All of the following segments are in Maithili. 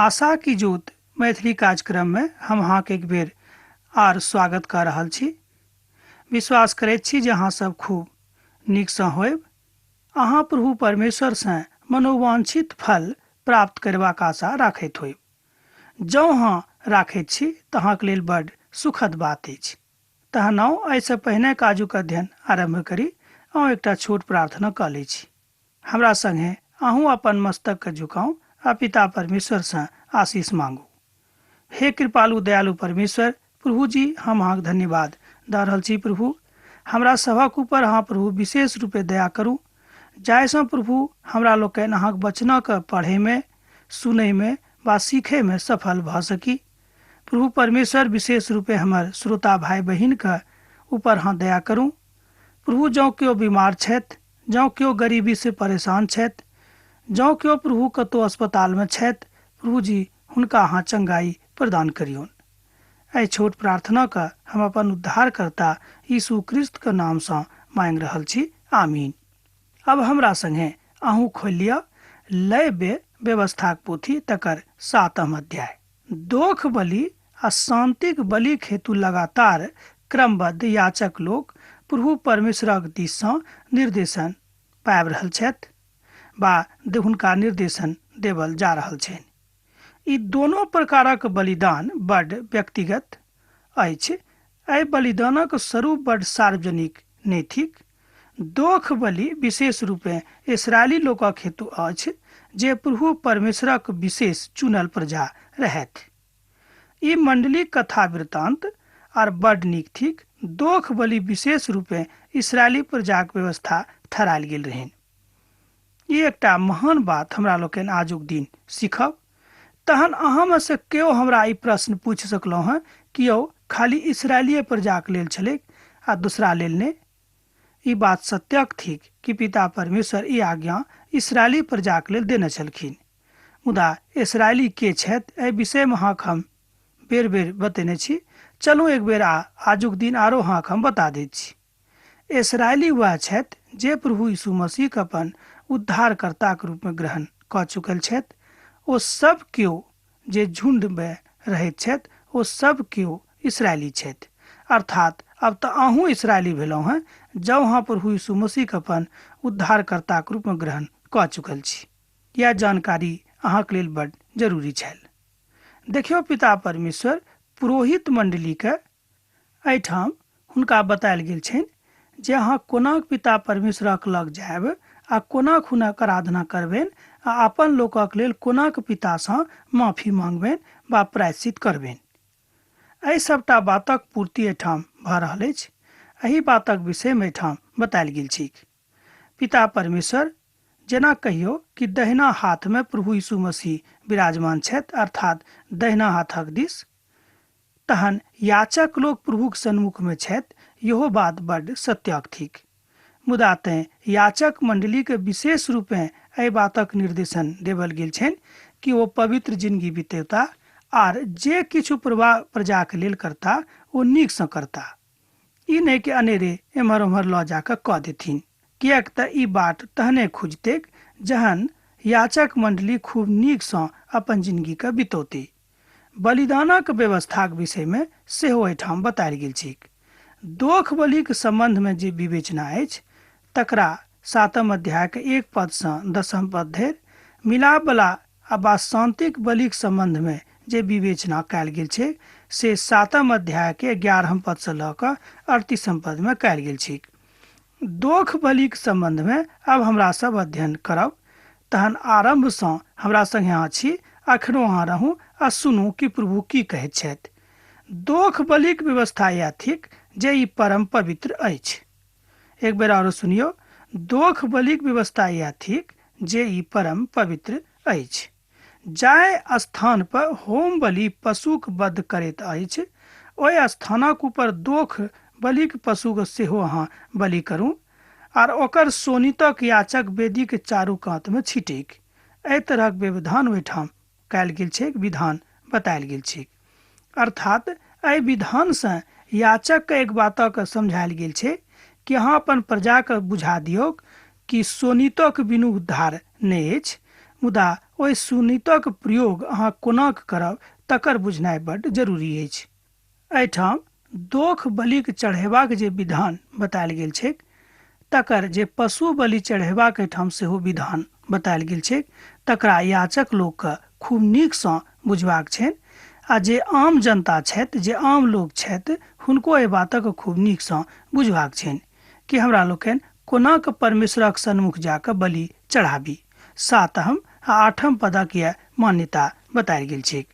आशा की ज्योत मैथिली कार्यक्रम में हम अहाँके एक बेर आर स्वागत कऽ रहल छी। विश्वास करैत छी जे अहाँ सब खूब नीकसँ होयब। अहाँ प्रभु परमेश्वरसँ मनोवांछित फल प्राप्त करबाक आशा राखैत होयब। जँ अहाँ राखैत छी तऽ अहाँके लेल बड सुखद बात अछि। तहन आउ एहिसँ पहिने काजुक अध्ययन आरम्भ करी। आउ एकटा छोट प्रार्थना कऽ लै छी। हमरा संगे अहूँ अपन मस्तकके झुकाउ आ पिता परमेश्वरसँ आशीष मांगू। हे कृपालु दयालु परमेश्वर प्रभु जी, हम अहाँके धन्यवाद दऽ रहल छी। प्रभु, हमरा सभक ऊपर अहाँ प्रभु विशेष रूपे दया करू, जाहिसँ प्रभु हमरा लोकनि अहाँके वचनके पढ़ैमे, सुनैमे वा सीखैमे सफल भऽ सकी। प्रभु परमेश्वर, विशेष रूपे हमर श्रोता भाई बहिनके ऊपर अहाँ दया करू। प्रभु, जँ केओ बीमार छथि, जँ केओ गरीबी से परेशान छथि, जँ केओ प्रभु कतहु अस्पतालमे छथि, प्रभु जी हुनका अहाँ चंगाई प्रदान करियौन। एहि छोट प्रार्थनाके हम अपन उद्धारकर्ता यीशु क्रिस्त के नामसँ मांगि रहल छी, आमीन। अब हमरा संगे अहूँ खोलि लिअ लय व्यवस्थाक पोथी, तकर 7 अध्याय। दोख बलि आ शांतिक बलिक हेतु लगातार क्रमबद्ध याचक लोक प्रभु परमेश्वरक दिससँ निर्देशन पाबि रहल छथि वा हुनका निर्देशन देवल जा रहल छनि। ई दोनो प्रकारक बलिदान बड व्यक्तिगत अछि। एहि बलिदानक स्वरूप बड सार्वजनिक नहि थिक। दोख बलि विशेष रूपे इसराइली लोकक हेतु अछि, जे प्रभु परमेश्वरक विशेष चुनल प्रजा रहथि। ई मंडली कथा वृत्तांत आर बड नीक थिक। दोख बलि विशेष रूपे इसराइली प्रजाक व्यवस्था ठहरायल गेल रहनि। ई एकटा महान बात हमरा लोकनि आजुक दिन सीखब। तहन अहाँमे से केओ हमरा ई प्रश्न पूछि सकलहुँ हँ कि यौ खाली इसराइलीय प्रजाक लेल छलैक आ दूसरा लेल नहि? ई बात सत्यक थिक कि पिता परमेश्वर ई आज्ञा इसराइली प्रजाक लेल देने छलखिन, मुदा इसराइली के छथि एहि विषयमे अहाँके हम बेर बेर बतेने छी। चलू एक बेर आजुक दिन आरो अहाँके हम बता दैत छी। इसराइली वएह छथि जे प्रभु यीशु मसीहके अपन उद्धारकर्ताके रूपमे ग्रहण कऽ चुकल छथि। ओ सब केओ जे झुंडमे रहैत छथि ओ सब केओ इसराइली छथि। अर्थात अब तऽ अहूँ इसराइली भेलहुँ हँ, जँ अहाँ प्रभु यीशु मसीहके अपन उद्धारकर्ताके रूपमे ग्रहण कऽ चुकल छी। यह जानकारी अहाँके लेल बड जरूरी छल। देखियौ, पिता परमेश्वर पुरोहित मंडलीके एहिठाम हुनका बतायल गेल छनि जे अहाँ कोना पिता परमेश्वरक लग जायब आ कोना हुनक आराधना करबनि आ अपन लोकक लेल कोना पितासँ माफी मांगबनि वा प्रायश्चित करबनि। एहि सबटा बातक पूर्ति एहिठाम भऽ रहल अछि। एहि बातक विषयमे एहिठाम बतायल गेल छैक। पिता परमेश्वर जेना कहियो कि दहिना हाथमे प्रभु यीशु मसीह विराजमान छथि, अर्थात दहिना हाथक दिस, तहन याचक लोक प्रभुक सन्मुखमे छथि, इहो बात बड सत्यक थिक। मुदा तेँ याचक मंडलीके विशेष रूपे एहि बातक निर्देशन देवल गेल छनि कि ओ पवित्र जिंदगी बितेता आर जे किछु प्रजाके लेल करता ओ नीकसँ करता। ई नहि कि अनेरे एम्हर ओम्हर लऽ जाकऽ कऽ देथिन, किएक तऽ ई बाट तहने खुजतैक जहन याचक मंडली खूब नीकसँ अपन जिंदगीके बितौती। बलिदानक व्यवस्थाक विषयमे सेहो एहिठाम बतायल गेल छैक। दोख बलिक सम्बन्धमे जे विवेचना अछि तकरा 7 अध्यायके 1 पदसँ 10 पद धरि, मिलापवला आ शांतिक बलिक सम्बन्धमे जे विवेचना कयल गेल छै से 7 अध्यायके 11 पदसँ लऽ कऽ 38 पदमे कयल गेल छैक। दोख बलिक सम्बन्धमे आब हमरा सब अध्ययन करब। तहन आरम्भसँ हमरा संगे अहाँ छी, अखनो अहाँ रहू आ सुनू कि प्रभु की कहैत छथि। दोख बलिक व्यवस्था इएह थिक जे ई परम पवित्र अछि। एक बेर आरो सुनियौ, दोख बलिक व्यवस्था इएह थिक जे ई परम पवित्र अछि। जाहि स्थान पर होम बलि पशुक वध करैत अछि ओहि स्थानक ऊपर दोख बलिक पशुक सेहो अहाँ बलि करू आर ओकर शोणितक याचक वेदीक चारू कातमे छिटैक। एहि तरहक व्यवधान ओहिठाम कयल गेल छैक, विधान बतायल गेल छैक। अर्थात एहि विधानसँ याचकके एक बातक समझायल गेल छै कि अहाँ अपन प्रजाके बुझा दियौक कि शोणितक बिनु उद्धार नहि अछि, मुदा ओहि शोणितक प्रयोग अहाँ कोना करब तकर बुझनाइ बड्ड जरूरी अछि। एहिठाम दोख बलिक चढ़ेबाक जे विधान बतायल गेल छैक तकर जे पशु बलि चढ़ेबाक एहिठाम सेहो विधान बतायल गेल छैक तकरा याचक लोकके खूब नीकसँ बुझबाक छनि आ जे आम जनता छथि, जे आम लोक छथि, हुनको एहि बातक खूब नीकसँ बुझबाक छनि कि हमरा लोकनि कोना कऽ परमेश्वरक सन्मुख जाकऽ बलि चढ़ाबी। 7 आ 8 पदक यह मान्यता बतायल गेल छैक।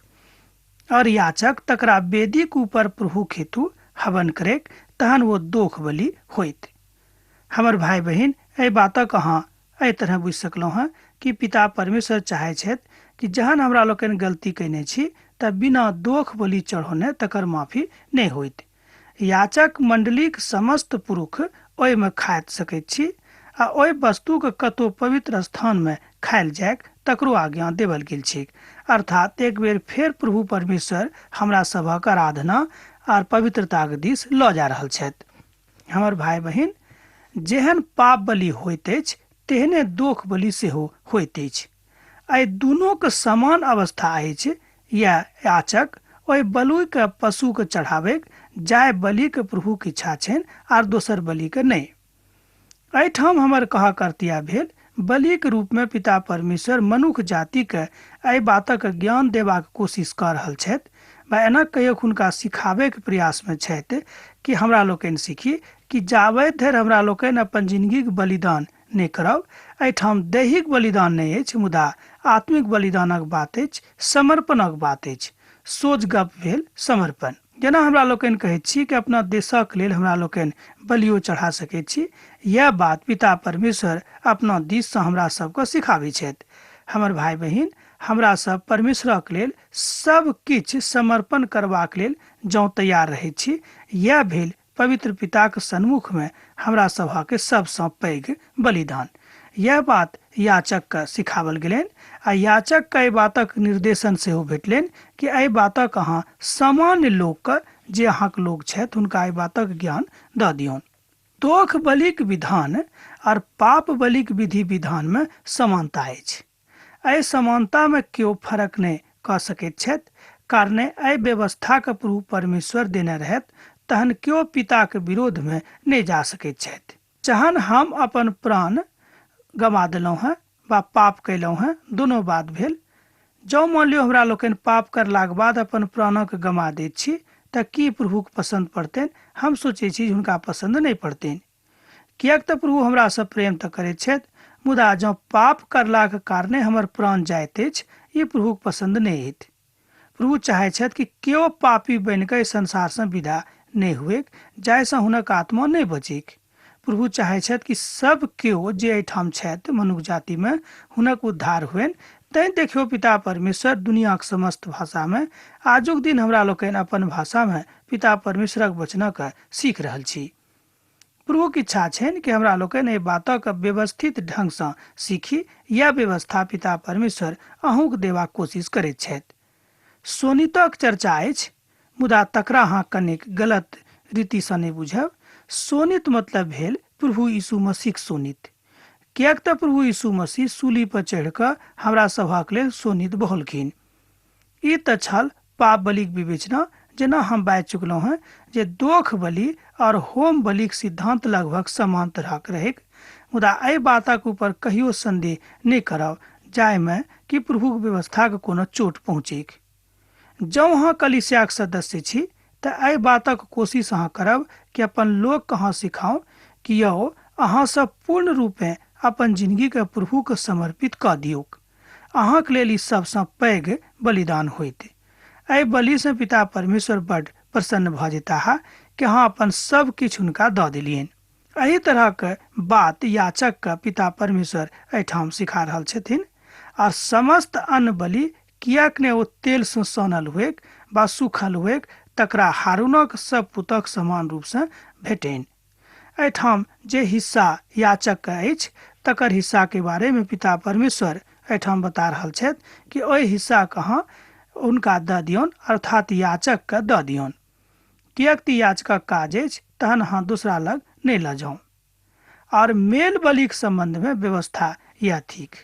और याचक तकरा वेदीक ऊपर प्रभुक हेतु हवन करेक, तहन वो दोख बलि होइत। हमर भाई बहिन, एहि बातक अहाँ एहि तरह बुझि सकलहुँ हँ कि पिता परमेश्वर चाहै छथि कि जहन हमरा लोकनि गलती कयने छी तऽ बिना दोख बलि चढ़ौने तकर माफी नहि होइत। याचक मंडलीक समस्त पुरुष ओहिमे खाइत सकैत छी आ ओहि वस्तुके कतहु पवित्र स्थानमे खायल जाय तकरो आज्ञा देवल गेल छैक। अर्थात एक बेर फेर प्रभु परमेश्वर हमरा सभक आराधना आर पवित्रताक दिस लऽ जा रहल छथि। हमर भाई बहिन, जेहन पाप बलि होइत अछि तेहने दोख बलि सेहो होइत अछि। एहि दुनूक समान अवस्था अछि। या याचक ओहि बलुके पशुके चढ़ाबैक जाय बलिके प्रभुक इच्छा छनि आर दोसर बलिके नहि। एहिठाम हमर कहक अर्तिया भेल बलिक रूपमे पिता परमेश्वर मनुख जातिके एहि बातक ज्ञान देबाक कोशिश कऽ रहल छथि वा एना कहियो हुनका सिखाबैके प्रयासमे छथि कि हमरा लोकनि सीखी कि जाबैत धरि हमरा लोकनि अपन जिनगीक बलिदान नहि करब। एहिठाम दैहिक बलिदान नहि अछि, मुदा आत्मिक बलिदानक बात अछि, समर्पणक बात अछि। सोझ गप भेल समर्पण। जेना हमरा लोकनि कहैत छी कि अपना देशक लेल हमरा लोकनि बलियो चढ़ा सकैत छी, यैह बात पिता परमेश्वर अपना दिससँ हमरा सबके सिखाबै छथि। हमर भाई बहिन, हमरा सब परमेश्वरक लेल सब किछु समर्पण करबाक लेल जँ तैयार रहैत छी, यैह भेल पवित्र पिताक सन्मुखमे हमरा सभक सबसँ पैघ बलिदान। यह बात याचकके सिखावल गेलनि आ याचकके एहि बातक निर्देशन सेहो भेटलनि कि एहि बातक अहाँ सामान्य लोकके, जे अहाँके लोक छथि, हुनका एहि बातक ज्ञान दऽ दियौन। दोख बलिक विधान और पाप बलिक विधि विधानमे समानता अछि। एहि समानतामे केओ फरक नहि कऽ सकैत छथि, कारणे एहि व्यवस्थाके प्रभु परमेश्वर देने रहथि, तहन केओ पिताके विरोधमे नहि जा सकैत छथि। जहन हम अपन प्राण गमा देलहुँ हँ वा पाप कयलहुँ हँ, दुनू बात भेल। जँ मान लियौ हमरा लोकनि पाप करलाक बाद अपन प्राणक गमा दैत छी तऽ की प्रभुके पसन्द पड़तनि? हम सोचै छी हुनका पसन्द नहि पड़तनि, किएक तऽ प्रभु हमरासँ प्रेम तऽ करैत छथि, मुदा जँ पाप करलाक कारणे हमर प्राण जाइत अछि, ई प्रभुके पसन्द नहि अछि। प्रभु चाहै छथि कि केओ पापी बनिकऽ एहि संसारसँ विदा नहि हुएक, जाहिसँ हुनक आत्मा नहि बचैक। प्रभु चाहै छथि कि सब केओ जे एहिठाम छथि मनुख जातिमे हुनक उद्धार हुएन। तैं देखियौ पिता परमेश्वर दुनियाक समस्त भाषामे आजुक दिन हमरा लोकनि अपन भाषामे पिता परमेश्वरक वचनक सीख रहल छी। प्रभुक इच्छा छनि कि हमरा लोकनि एहि बातक व्यवस्थित ढंगसँ सीखी। यैह व्यवस्था पिता परमेश्वर अहूँक देबाक कोशिश करैत छथि। शोणितक चर्चा अछि, मुदा तकरा अहाँ कनेक गलत रीतिसँ नहि बुझब। शोणित मतलब भेल प्रभु यीशु मसीहक शोणित, किएक तऽ प्रभु यीशु मसीह सूली पर चढ़ि कऽ हमरा सभक लेल शोणित बहौलखिन। ई तऽ छल पाप बलिक विवेचना। जेना हम बाजि चुकलहुँ हँ जे दोख बलि और होम बलिक सिद्धांत लगभग समान तरहक रहैक, मुदा एहि बातक ऊपर कहियो संदेह नहि करब जाहिमे कि प्रभुक व्यवस्थाक कोनो चोट पहुँचैक। जँ अहाँ कलीसियाक सदस्य छी तऽ एहि बातक कोशिश अहाँ करब कि अपन लोकके अहाँ सिखाउ कि यौ अहाँ सब पूर्ण रूपेँ अपन जिनगीके प्रभुके समर्पित कऽ दियौक। अहाँके लेल ई सबसँ पैघ बलिदान होइत। एहि बलिसँ पिता परमेश्वर बड्ड प्रसन्न भऽ जेताह कि अहाँ अपन सब किछु हुनका दऽ देलियनि। एहि तरहक बात याचकके पिता परमेश्वर एहिठाम सिखा रहल छथिन। आर समस्त अन्न बलि किएक ने ओ तेलसँ सनल हुएक वा सूखल हुएक, तकरा हारूनक सब पुतक समान रूपसँ भेटनि। एहिठाम जे हिस्सा याचकके अछि तकर हिस्साके बारेमे पिता परमेश्वर एहिठाम बता रहल छथि कि ओहि हिस्साके अहाँ हुनका दऽ दियौन, अर्थात याचकके दऽ दियौन। किएक तऽ याचकक काज अछि, तहन अहाँ दूसरा लग नहि लऽ जाउ। और मेल बलिक सम्बन्धमे व्यवस्था यैह थिक।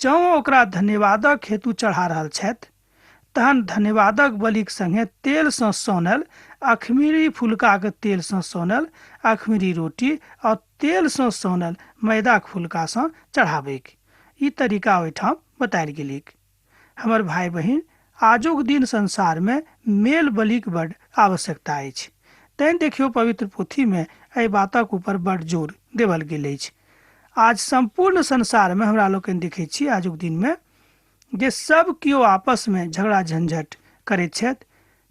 जँ ओकरा धन्यवादक हेतु चढ़ा रहल छथि तहन धन्यवादक बलिक संगे तेलसँ सनल अखमीरी फुलकाक तेलसँ सनल अखमीरी रोटी आ तेलसँ सनल मैदाक फुलकासँ चढ़ाबैक। ई तरीका ओहिठाम बतायल गेलैक। हमर भाइ बहिन, आजुक दिन संसारमे मेल बलिक बड आवश्यकता अछि। तैं देखियौ पवित्र पोथीमे एहि बातक ऊपर बड जोर देवल गेल अछि। आज सम्पूर्ण संसारमे हमरा लोकनि देखै छी आजुक दिनमे जे सब केओ आपसमे झगड़ा झंझट करैत छथि,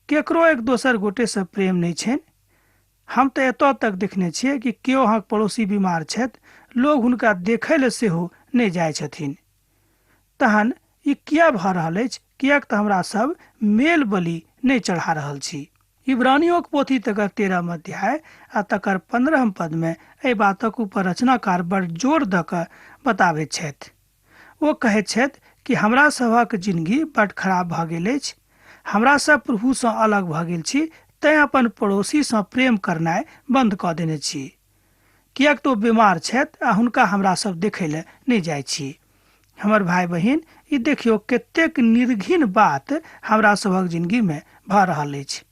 केकरो एक दोसर गोटेसँ प्रेम नहि छनि। हम तऽ एतऽ तक देखने छियै कि केओ अहाँके पड़ोसी बीमार छथि, लोग हुनका देखै लए सेहो नहि जाइ छथिन। तहन ई किया भऽ रहल अछि? किएक तऽ हमरा सब मेल बलि नहि चढ़ा रहल छी। इब्रानियोक पोथी तकर 13 अध्याय आ तकर 15 पदमे एहि बातक ऊपर रचनाकार बड़ जोर दऽ कऽ बताबैत छथि। ओ कहैत छथि कि हमरा सभक जिंदगी बड खराब भऽ गेल अछि, हमरा सब प्रभुसँ अलग भऽ गेल छी, तैं अपन पड़ोसीसँ प्रेम करनाइ बंद कऽ देने छी। किएक तऽ ओ बीमार छथि आ हुनका हमरा सब देखै लए नहि जाइ छी। हमर भाइ बहिन, ई देखियौ कतेक निर्घिन बात हमरा सभक जिंदगीमे भऽ रहल अछि।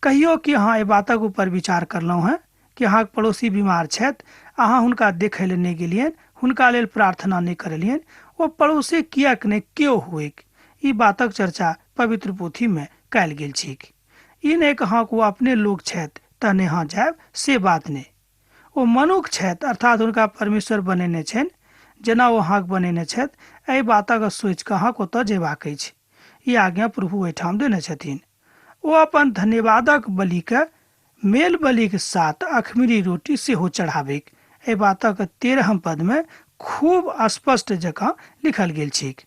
कहियो कि अहाँ एहि बातक ऊपर विचार करलहुँ हेँ कि अहाँके पड़ोसी बीमार छथि, अहाँ हुनका देखै लए नहि गेलियनि, हुनका लेल प्रार्थना नहि करेलियनि, ओ पड़ोसी किएक नहि केओ हुएक, ई बातक चर्चा पवित्र पोथीमे कयल गेल छैक। ई नहि अहाँके ओ अपने लोक छथि तहने अहाँ जायब, से बात नहि। ओ मनुख छथि, अर्थात हुनका परमेश्वर बनेने छनि, जेना ओ अहाँके बनेने छथि, एहि बातक सोचि कऽ अहाँके ओतऽ जेबाक अछि। ई आज्ञा प्रभु ओहिठाम देने छथिन। ओ अपन धन्यवादक बलिके मेल बलिक साथ अखमीरी रोटी सेहो चढ़ाबैक। एहि बातक 13 पदमे खूब स्पष्ट जकाँ लिखल गेल छैक।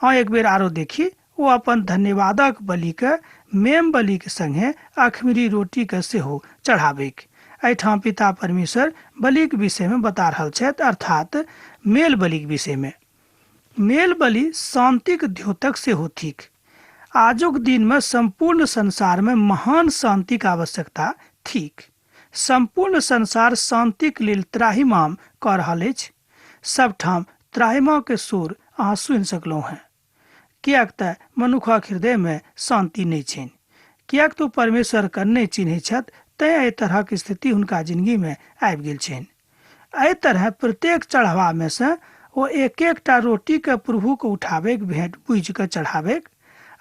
अहाँ एक बेर आरो देखी, ओ अपन धन्यवादक बलिके मेम बलिक संगे अखमीरी रोटीके सेहो चढ़ाबैक। एहिठाम पिता परमेश्वर बलिक विषयमे बता रहल छथि, अर्थात मेल बलिक विषयमे। मेल बलि शान्तिक द्योतक सेहो थिक। आजुक दिनमे सम्पूर्ण संसारमे महान शान्तिक आवश्यकता थिक। सम्पूर्ण संसार शान्तिक लेल त्राहिमाम कऽ रहल अछि। सबठाम त्राहिमाम के सुर अहाँ सुनि सकलहुँ हेँ। किएक तऽ मनुखक हृदयमे शान्ति नहि छनि, किएक तऽ ओ परमेश्वरके नहि चिन्हैत छथि, तैं एहि तरहक स्थिति हुनका जिंदगीमे आबि गेल छनि। एहि तरह प्रत्येक चढ़ावामे सँ ओ एक एकटा रोटीके प्रभुके उठाबैक भेंट बुझि कऽ चढ़ाबैक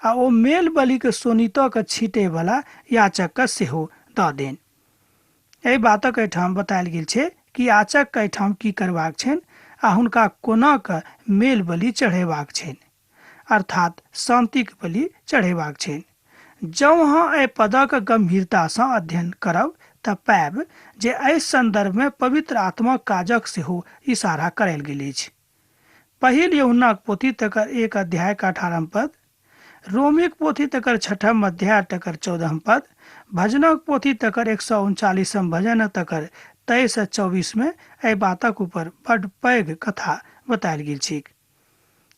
आ ओ मेल बलिके सोनितके छीटैवला याचकके सेहो दऽ देन। एहि बातक एहिठाम बतायल गेल छै कि याचकके एहिठाम की करबाक छनि आ हुनका कोना कऽ मेल बलि चढ़ेबाक छनि, अर्थात शान्तिक बलि चढ़ेबाक छनि। जँ अहाँ एहि पदक गंभीरतासँ अध्ययन करब तऽ पायब जे एहि संदर्भमे पवित्र आत्माक काजक सेहो इशारा करल गेल अछि। पहिल यूहन्नाक पोथी तकर 1 अध्याय के 18 पद, रोमीक पोथी तकर 6 अध्याय तकर 14 पद, भजनक पोथी तकर 139 भजन तकर 23 आ 24 में एहि बातक ऊपर बड पैघ कथा बतायल गेल छैक।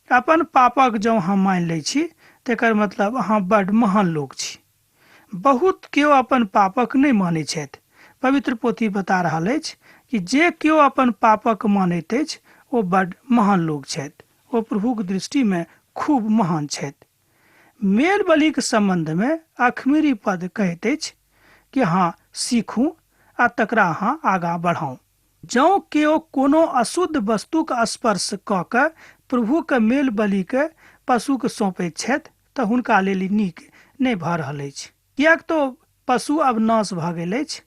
अपन पापक जँ अहाँ मानि लै छी तेकर मतलब अहाँ बड महान लोक छी। बहुत केओ अपन पापक नहि मानै छथि। पवित्र पोथी बता रहल अछि कि जे केओ अपन पापक मानैत अछि ओ बड महान लोक छथि, ओ प्रभुक दृष्टिमे खूब महान छथि। मेल बलिक सम्बन्धमे अखमीरी पद कहैत अछि कि अहाँ सीखू आ तकरा अहाँ आगाँ बढ़ाउ। जँ केओ कोनो अशुद्ध वस्तुक स्पर्श कऽ कऽ प्रभुके मेल बलिके पशुके सौंपैत छथि तऽ हुनका लेल नीक नहि भऽ रहल अछि, किएक तऽ पशु अब नाश भऽ गेल अछि।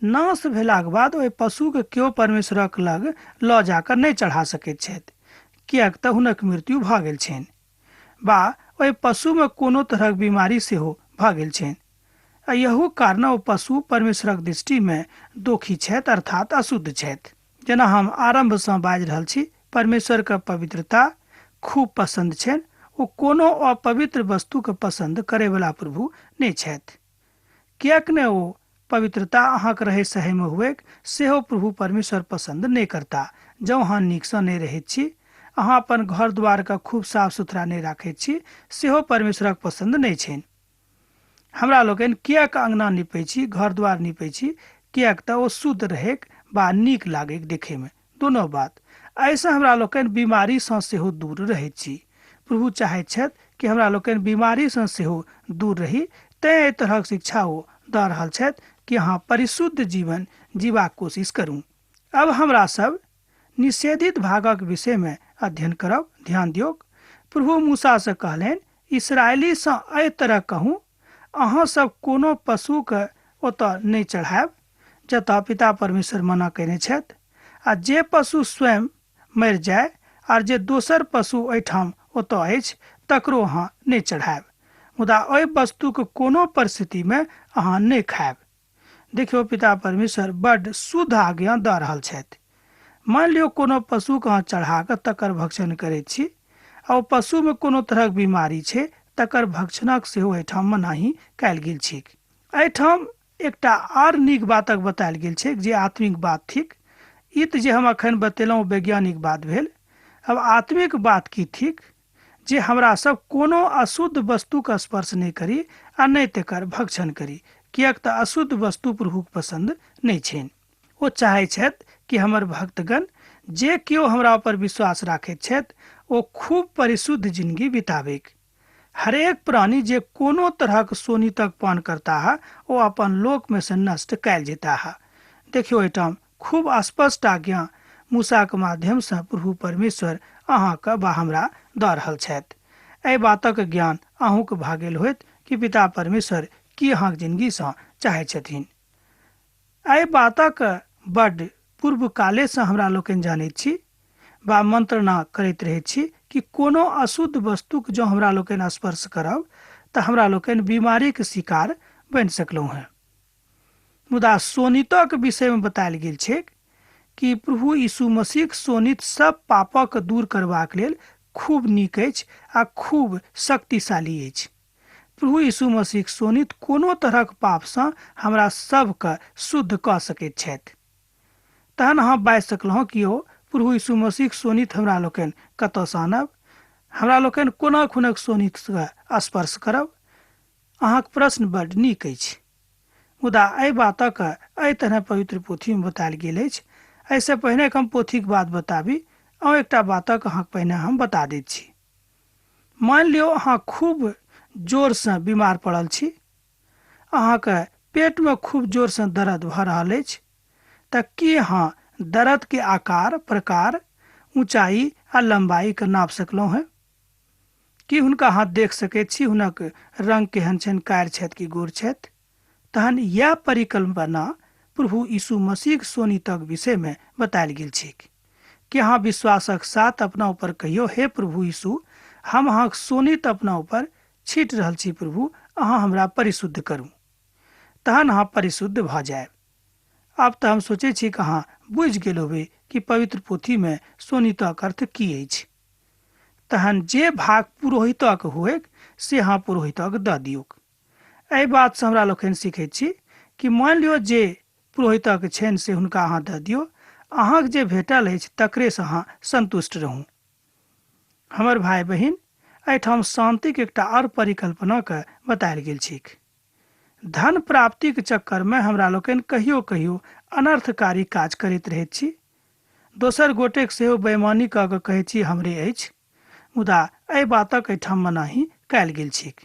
नाश भेलाक बाद ओहि पशुके केओ परमेश्वरक लग लऽ जाकऽ नहि चढ़ा सकैत छथि, किएक तऽ हुनक मृत्यु भऽ गेल छनि बा ओहि पशुमे कोनो तरहक बीमारी सेहो भऽ गेल छनि। आ यहू कारण ओ पशु परमेश्वरक दृष्टिमे दोखी छथि, अर्थात अशुद्ध छथि। जेना हम आरम्भसँ बाजि रहल छी, परमेश्वरके पवित्रता खूब पसन्द छनि। ओ कोनो अपवित्र वस्तुके पसन्द करैवला प्रभु नहि छथि। किएक ने ओ पवित्रता अहाँके रहै सहैमे हुएक सेहो प्रभु परमेश्वर पसन्द नहि करता। जँ अहाँ नीकसँ नहि रहैत छी, अहाँ अपन घर द्वारके खूब साफ सुथरा नहि राखैत छी, सेहो परमेश्वरक पसन्द नहि छनि। हमरा लोकनि किएक अङ्गना निपै छी, घर द्वार निपै छी? किएक तऽ ओ शुद्ध रहैक बा नीक लागैक देखैमे, दोनो बात। एहिसँ हमरा लोकनि बीमारीसँ सेहो दूर रहैत छी। प्रभु चाहैत छथि कि हमरा लोकनि बीमारीसँ सेहो दूर रही, तेँ एहि तरहक शिक्षा ओ दऽ रहल छथि कि अहाँ परिशुद्ध जीवन जीबाक कोशिश करू। अब हमरा सब निषेधित भागक विषयमे अध्ययन करब। ध्यान दियौक, प्रभु मूसासँ कहलनि, इसराइलीसँ एहि तरह कहू, अहाँ सब कोनो पशुके ओतऽ नहि चढ़ायब जतऽ पिता परमेश्वर मना कयने छथि, आ जे पशु स्वयं मरि जाय आर जे दोसर पशु एहिठाम ओतऽ अछि तकरो अहाँ नहि चढ़ायब, मुदा ओहि वस्तुके कोनो परिस्थितिमे अहाँ नहि खायब। देखियौ, पिता परमेश्वर बड्ड शुद्ध आज्ञा दऽ रहल छथि। मानि लियौ कोनो पशुके अहाँ चढ़ा कऽ तकर भक्षण करैत छी आ ओ पशुमे कोनो तरहक बीमारी छै, तकर भक्षणक सेहो एहिठाम मनाही कयल गेल छैक। एहिठाम एकटा आर नीक बातक बतायल गेल छैक जे आत्मिक बात थिक। ई तऽ जे हम अखन बतेलहुँ वैज्ञानिक बात भेल। अब आत्मिक बात की थिक? जे हमरा सब कोनो अशुद्ध वस्तुके स्पर्श नहि करी आ नहि तकर भक्षण करी, किएक तऽ अशुद्ध वस्तु प्रभुक पसन्द नहि छनि। ओ चाहै छथि कि हमर भक्तगण जे केओ हमरा ऊपर विश्वास राखैत छथि ओ खूब परिशुद्ध जिंदगी बिताबैक। हरेक प्राणी जे कोनो तरहक शोणितक पान करताह ओ अपन लोकमे से नष्ट कयल जेताह। देखियौ, एहिठाम खूब स्पष्ट आज्ञा मूसाक माध्यमसँ प्रभु परमेश्वर अहाँके वा हमरा दऽ रहल छथि। एहि बातक ज्ञान अहूँके भऽ गेल होयत कि पिता परमेश्वर की अहाँके जिंदगीसँ चाहै छथिन। एहि बातक बड्ड पूर्व कालेसँ हमरा लोकनि जानैत छी वा मंत्रणा करैत रहैत छी कि कोनो अशुद्ध वस्तुक जँ हमरा लोकनि स्पर्श करब तऽ हमरा लोकनि बीमारीके शिकार बनि सकलहुँ हेँ। मुदा शोणितक विषयमे बतायल गेल छैक कि प्रभु यीशु मसीहक शोणित सब पापक दूर करबाक लेल खूब नीक अछि आ खूब शक्तिशाली अछि। प्रभु यीशु मसीहक शोणित कोनो तरहक पापसँ हमरा सबके शुद्ध कऽ सकैत छथि। तहन अहाँ बाजि सकलहुँ कि यौ प्रभु यीशु मसीहक शोणित हमरा लोकनि कतऽसँ आनब? हमरा लोकनि कोना हुनक शोणितके स्पर्श करब? अहाँक प्रश्न बड्ड नीक अछि, मुदा एहि बातक एहि तरह पवित्र पोथीमे बतायल गेल अछि। एहिसँ पहिने हम पोथीक बात बताबी, अहूँ एकटा बातक अहाँके पहिने हम बता दैत छी। मानि लियौ अहाँ खूब जोरसँ बीमार पड़ल छी, अहाँके पेटमे खूब जोरसँ दर्द भऽ रहल अछि, तऽ की अहाँ दर्दके आकार, प्रकार, ऊँचाई आ लम्बाईके नाप सकलहुँ हेँ? की हुनका अहाँ देख सकैत छी हुनक रंग केहन छनि, कारी छथि कि गोर छथि? तहन इएह परिकल्पना प्रभु यीशु मसीहक शोणितक विषयमे बतायल गेल छैक कि अहाँ विश्वासक साथ अपना ऊपर कहियौ, हे प्रभु यीशु, हम अहाँक शोणित अपना ऊपर छीट रहल छी, प्रभु अहाँ हमरा परिशुद्ध करू। तहन अहाँ परिशुद्ध भऽ जायब। आब तऽ हम सोचै छी कि अहाँ बुझि गेल होबै कि पवित्र पोथीमे शोणितक अर्थ की अछि। तहन जे भाग पुरोहितक होइक से अहाँ पुरोहितक दऽ दियौक। एहि बातसँ हमरा लोकनि सीखैत छी कि मानि लियौ जे पुरोहितक छनि से हुनका अहाँ दऽ दियौ, अहाँके जे भेटल अछि तकरेसँ अहाँ संतुष्ट रहू। हमर भाय बहिन, एहिठाम शान्तिक एकटा आओर परिकल्पनाके बतायल गेल छैक। धन प्राप्तिक चक्करमे हमरा लोकनि कहियो कहियो अनर्थकारी काज करैत रहैत छी। दोसर गोटेक सेहो बेईमानी कऽ कऽ कहैत छी हमरे अछि, मुदा एहि बातक एहिठाम मनाही कयल गेल छैक।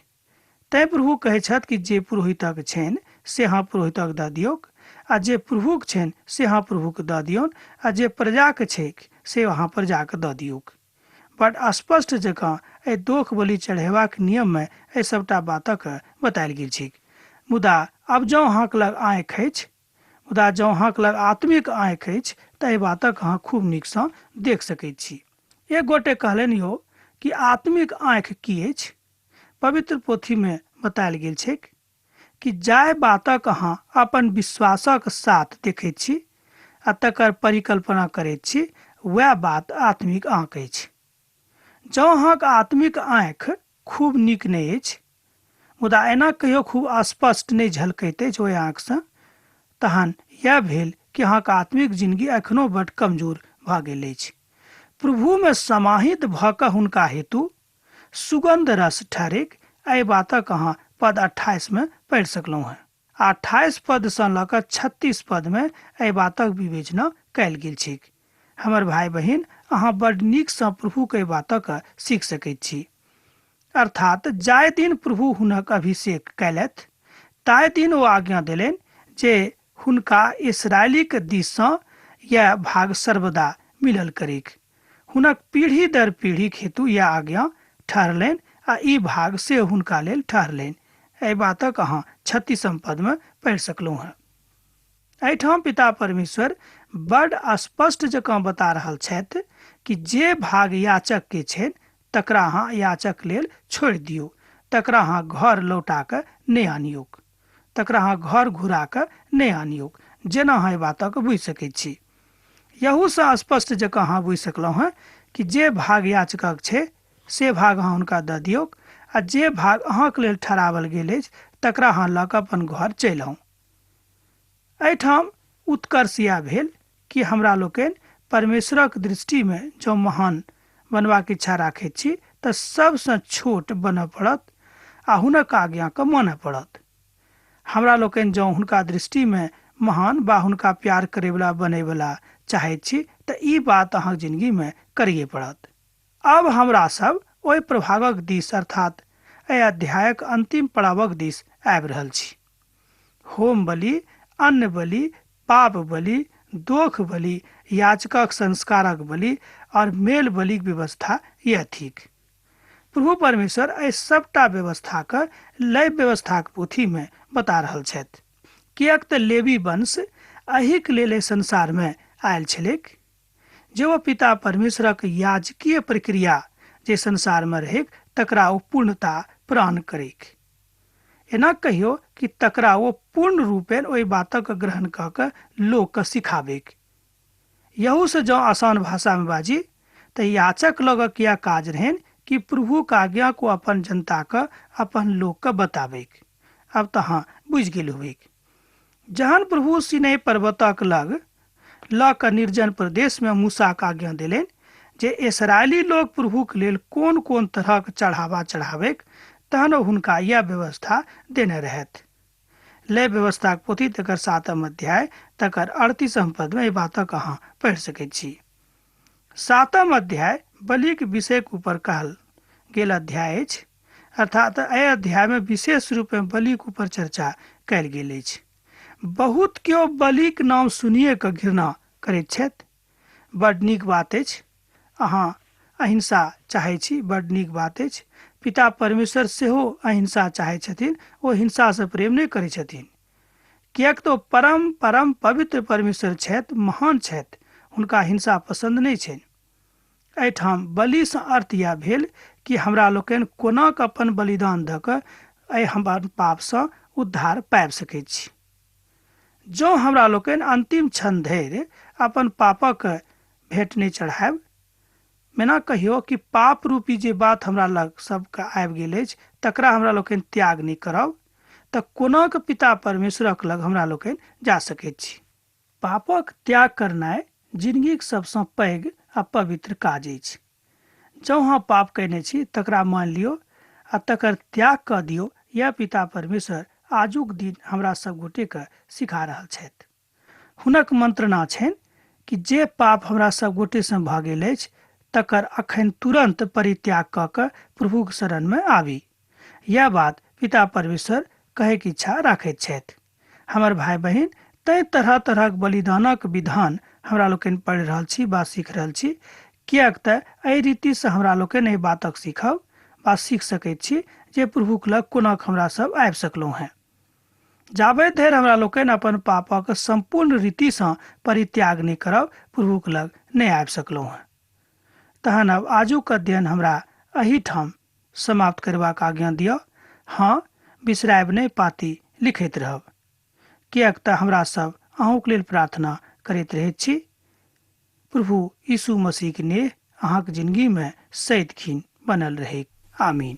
तैँ प्रभु कहै छथि कि जे पुरोहितक छनि से अहाँ पुरोहितक दऽ दियौक, आ जे प्रभुक छनि से अहाँ प्रभुके दऽ दियौन, आ जे प्रजाके छैक से अहाँ प्रजाके दऽ दियौक। बड स्पष्ट जकाँ एहि दोख बलि चढ़ेबाक नियममे एहि सबटा बातक बतायल गेल छैक। मुदा आब जँ अहाँके लग आँखि अछि, मुदा जँ अहाँके लग आत्मिक आँखि अछि तऽ एहि बातक अहाँ खूब नीकसँ देख सकैत छी। एक गोटे कहलनि यौ कि आत्मिक आँखि की अछि? पवित्र पोथीमे बतायल गेल छैक कि जाहि बातक अहाँ अपन विश्वासक साथ देखैत छी आ तकर परिकल्पना करैत छी, वएह बात आत्मिक आँख अछि। जँ अहाँक आत्मिक आँखि खूब नीक नहि अछि, मुदा एना कहियो खूब स्पष्ट नहि झलकैत अछि ओहि आँखिसँ, तहन इएह भेल कि अहाँक आत्मिक जिंदगी एखनो बड्ड कमजोर भऽ गेल अछि। प्रभुमे समाहित भऽ कऽ हुनका हेतु सुगंध रस ठहरेक, एहि बातक अहाँ पद 28 में पढ़ि सकलहुँ हेँ। 28 पदसँ लऽ कऽ 36 पदमे एहि बातक विवेचना कयल गेल छैक। हमर भाय बहिन, अहाँ बड्ड नीकसँ प्रभुक एहि बातक सीख सकैत छी। अर्थात जाहि दिन प्रभु हुनक अभिषेक कयलथि ताहि दिन ओ आज्ञा देलनि जे हुनका इस्राएलीक दिस सँ यैह भाग सर्वदा मिलल करैक। हुनक पीढ़ी दर पीढ़ीक हेतु यैह आज्ञा ठहरलनि आ ई भाग सेहो हुनका लेल ठहरलनि। एहि बातक अहाँ छत्तीसम पद मे पढ़ि सकलहुँ हँ। एहिठाम पिता परमेश्वर बड स्पष्ट जकाँ बता रहल छथि कि जे भाग याचक के छनि तकरा अहाँ याचक लेल छोड़ि दियौ, तकरा अहाँ घर लौटा कऽ नहि आनियौक, तकरा अहाँ घर घुरा कऽ नहि आनियौक। जेना अहाँ एहि बातक बुझि सकैत छी। यहूसँ स्पष्ट जकाँ अहाँ बुझि सकलहुँ हँ कि जे भाग याचकक छै से भाग अहाँ हुनका दऽ दियौक आ जे भाग अहाँक लेल ठहराओल गेल अछि तकरा अहाँ लऽ कऽ अपन घर चलि आउ। एहिठाम उत्कर्ष इएह भेल कि हमरा लोकनि परमेश्वरक दृष्टिमे जँ महान बनबाक इच्छा राखैत छी तऽ सभसँ छोट बनऽ पड़त आ हुनक आज्ञाकेँ मानऽ पड़त। हमरा लोकनि जँ हुनका दृष्टिमे महान वा हुनका प्यार करैवला बनैवला चाहैत छी तऽ ई बात अहाँक जिनगीमे करैए पड़त। आब हमरा सभ ओहि प्रभागक दिस अर्थात एहि अध्यायक अंतिम पड़ावक दिस आबि रहल छी। होम बलि, अन्न बलि, पाप बलि, दोख बलि, याचकक संस्कारक बलि और मेल बलिक व्यवस्था यैह थिक। प्रभु परमेश्वर एहि सभटा व्यवस्थाक लय व्यवस्थाक पोथी मे बता रहल छथि। किएक तऽ लेवी वंश एहिक लेल एहि संसार मे आयल छलैक जे ओ पिता परमेश्वरक याजकीय प्रक्रिया जे संसार मे रहैक तकरा ओ पूर्णता प्राण करैक। एना कहियो कि तकरा ओ पूर्ण रूपेण ओहि बातक ग्रहण कऽ कऽ लोककेँ सिखाबैक। यहूसँ जँ आसान भाषामे बाजी तँ याचक लगक यैह काज रहनि कि प्रभुक आज्ञाक ओ अपन जनताकेँ, अपन लोककेँ बताबैक। आब तँ अहाँ बुझि गेल होयबैक। जहन प्रभु सीनै पर्वतक लग लऽ कऽ निर्जन प्रदेशमे मूसाक आज्ञा देलनि जे इस्राएली लोक प्रभुक लेल कोन-कोन तरहक चढ़ावा चढ़ाबैक, तहन ओ हुनका यैह व्यवस्था देने रहथि। लय व्यवस्थाक पोथी तकर सातम अध्याय तकर अड़तीसम पदमे एहि बातक अहाँ पढ़ि सकैत छी। सातम अध्याय बलिक विषयक ऊपर कहल गेल अध्याय अछि, अर्थात एहि अध्यायमे विशेष रूपेँ बलिक ऊपर चर्चा कयल गेल अछि। बहुत केओ बलिक नाम सुनिए कऽ घृणा करैत छथि। बड नीक बात अछि। अहाँ अहिंसा चाहैत छी, बड नीक बात अछि। पिता परमेश्वर सेहो अहिंसा चाहैत छथिन, ओ हिंसासँ प्रेम नहि करैत छथिन। किएक तऽ ओ परम परम पवित्र परमेश्वर छथि, महान छथि, हुनका हिंसा पसन्द नहि छनि। एहिठाम बलिसँ अर्थ इएह भेल कि हमरा लोकनि कोना कऽ अपन बलिदान दऽ कऽ एहि हमर पापसँ उद्धार पाबि सकैत छी। जँ हमरा लोकनि अन्तिम क्षण धरि अपन पापक भेंट नहि चढ़ायब, मेना कहियो कि पाप रूपी जे बात हमरा लग सबके आबि गेल अछि तकरा हमरा लोकनि त्याग नहि करब, तऽ कोना कऽ पिता परमेश्वरक लग हमरा लोकनि जा सकैत छी? पापक त्याग करनाइ जिनगीक सबसँ पैघ आ पवित्र काज अछि। जँ अहाँ पाप कयने छी तकरा मानि लियौ आ तकर त्याग कऽ दियौ, यैह पिता परमेश्वर आजुक दिन हमरा सब गोटेकेँ सिखा रहल छथि। हुनक मंत्रणा छनि कि जे पाप हमरा सब गोटेसँ भऽ गेल अछि तकर अखन तुरन्त परित्याग कऽ कऽ प्रभुक शरणमे आबी। यैह बात पिता परमेश्वर कहैक इच्छा राखैत छथि। हमर भाय बहिन, तैं तरह तरहक बलिदानक विधान हमरा लोकनि पढ़ि रहल छी बा सीख रहल छी, किएक तऽ एहि रीतिसँ हमरा लोकनि एहि बातक सीखब बा सीख सकैत छी जे प्रभुक लग कोनाक हमरा सब आबि सकलहुँ हेँ। जाबे धरि हमरा लोकनि अपन पापक सम्पूर्ण रीतिसँ परित्याग नहि करब, प्रभुक लग नहि आबि सकलहुँ हेँ। तहन आब आजुक अध्ययन हमरा एहिठाम समाप्त करबाक आज्ञा दिअ। हँ, बिसरायब नहि पाती लिखैत रहब। किएक तऽ हमरा सब अहूँक लेल प्रार्थना करैत रहैत छी। प्रभु यीशु मसीहक नेह अहाँक जिनगीमे सदिखिन बनल रहैक। आमीन।